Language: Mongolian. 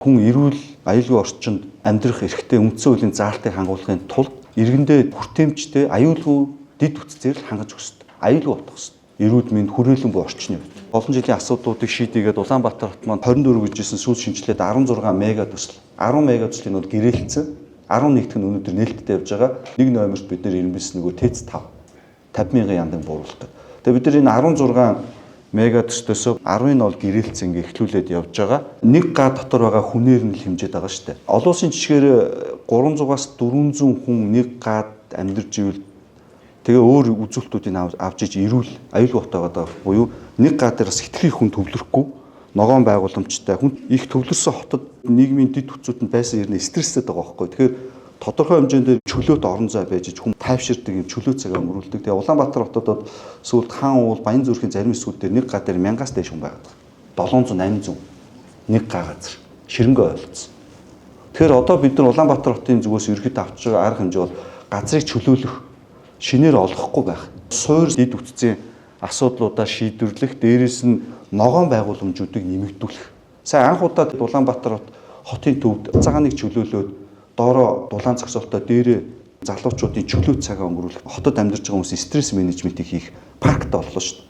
Хүн эрүүл аюулгүй орчинд амьдрах эрхтэй үндсэн хуулийн заалтыг хангуулахын тулд иргэндээ хүртээмжтэй аюулгүй дэд бүтцээр л хангаж өгөх ёстой. Аюулгүй бодох ёстой. Эрүүл мэнд хүрээлэн буй орчны хувьд. Олон жилийн асуудлуудыг шийдийгээд Улаанбаатар хот маань 24 гэжсэн сүүл шинжилээд 16 мега төсөл. 10 мега төслийн бол гэрээлцсэн. 11 дэх нь өнөөдөр нээлттэй явж байгаа. Нэг номерт бид нэр ирмэс нөгөө ТЭЦ 5 50 мянган яндан бууруулах гэдэг. Тэгээ бид нар энэ 16 мега төслөөсөө 10-ын бол гэрээлцэн ингээ эхлүүлээд явж байгаа. Нэг га дотор байгаа хүнээр нь л хэмжээд байгаа шүү дээ. Олон улсын жишгээр 300-аас 400 хүн нэг гад амьдарч ивэл тэгээ өөр үзүүлэлтүүдийг авч иж эрүүл аюулгүй хотоо байгаа буюу нэг га дээр бас хитрхи хүн төвлөрөхгүй ногоон байгууламжтай хүн их төвлөрсөн хотод нийгмийн дэд бүтцүүд нь байсан юм стресстэй байгаа байхгүй. Тэгэхээр тодорхой хэмжээнд чөлөөт орон зай байж хүн тайвширдаг юм чөлөө цаг өнгөрүүлдэг. Тэгээ Улаанбаатар хотод сүүлд хаан уул Баян зүрхийн зарим хэсгүүд дээр нэг га дээр 1000-аас дээш хүн байгаад байгаа. 700 800 нэг га газар ширэнгөө ойлцсон. Тэгэхээр одоо бид нар Улаанбаатар хотын зүгээс ерөөхдөө авч байгаа арга хэмжээ бол газрыг чөлөөлөх, шинээр олохгүй байх, суур дэд бүтцийн асуудлуудаа шийдвэрлэх, дээрээс нь ногоон байгууламжуудыг нэмэгдүүлэх. Сайн анх удаа Улаанбаатар хот хотын төвд цагааныг чөлөөлөөд доороо дулаан зогсоолтоо дээрээ залуучуудын чөлөө цагаа өнгөрүүлэх, хотод амьдарч байгаа хүмүүсийн стресс менежментийг хийх парктай боллоо шүү дээ.